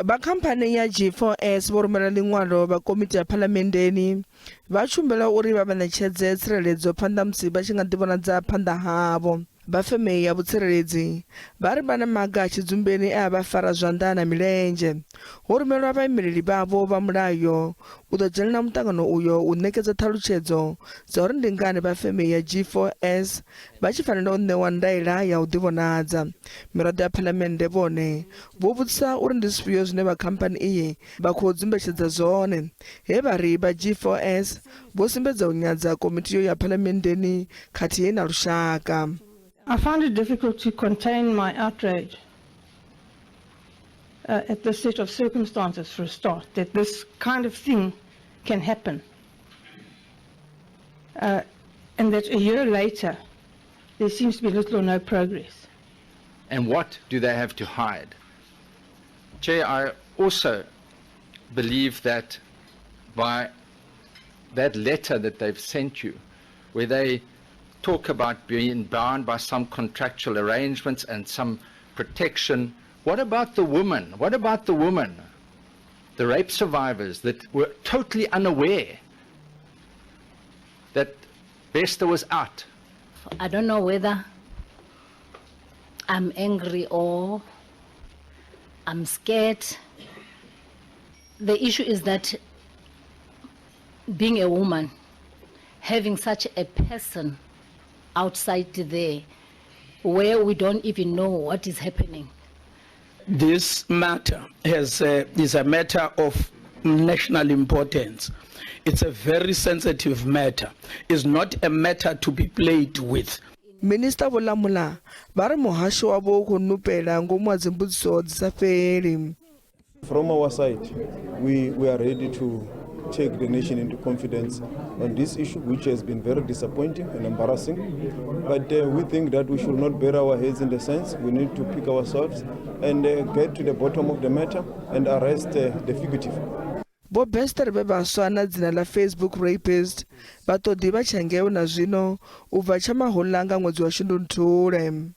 Vha khamphani ya G4S vho rumela ḽiṅwalo vha komiti ya phalamenndeni vha tshi humbela uri vha vha ṋetshedze tsireledzo phanḓa musi vha tshi nga ḓivhonadza phanḓa havho. Vha feme ya vhutsireledzi vha ri vha na maga a tshidzumbeni e a vha fara zwanḓa na milenzhe. Ho rumelwa vhaimeleli vhavho vha mulayo u ḓo dzhenela muṱangano uyo u ṋekedza ṱhalutshedzo dza uri ndi ngani vha feme ya G4S vha tshi fanela u ṋewa ndaela ya u ḓivhonadza. Miraḓo ya phalamennde vhone vho vhudzisa uri ndi zwifhio zwine vha khamphani iyi vha khou dzumbetshedza zwone, he vha ri vha G4S vho sumbedza u nyadza komiti iyo ya phalamenndeni khathihi na lushaka. I find it difficult to contain my outrage at this set of circumstances, for a start, that this kind of thing can happen. And that a year later, there seems to be little or no progress. And what do they have to hide? Chair, I also believe that by that letter that they've sent you, where they talk about being bound by some contractual arrangements and some protection, what about the women? What about the women, the rape survivors that were totally unaware that Bester was out? I don't know whether I'm angry or I'm scared. The issue is that being a woman, having such a person outside there where we don't even know what is happening. This matter is a matter of national importance. It's a very sensitive matter. It's not a matter to be played with. Minisiṱa Vho Lamola vha ri muhasho wavho u khou nupela ngomu ha dzimbudziso dzi sa fheli. From our side, we are ready to take the nation into confidence on this issue, which has been very disappointing and embarrassing. But we think that we should not bury our heads in the sands. We need to pick ourselves and get to the bottom of the matter and arrest the fugitive. Vho Bester vhe vha swa na dzina ḽa Facebook Rapist vha ṱoḓi vha tshengeo na zwino u bva tsha mahoḽa nga ṅwedzi wa Shundunthule.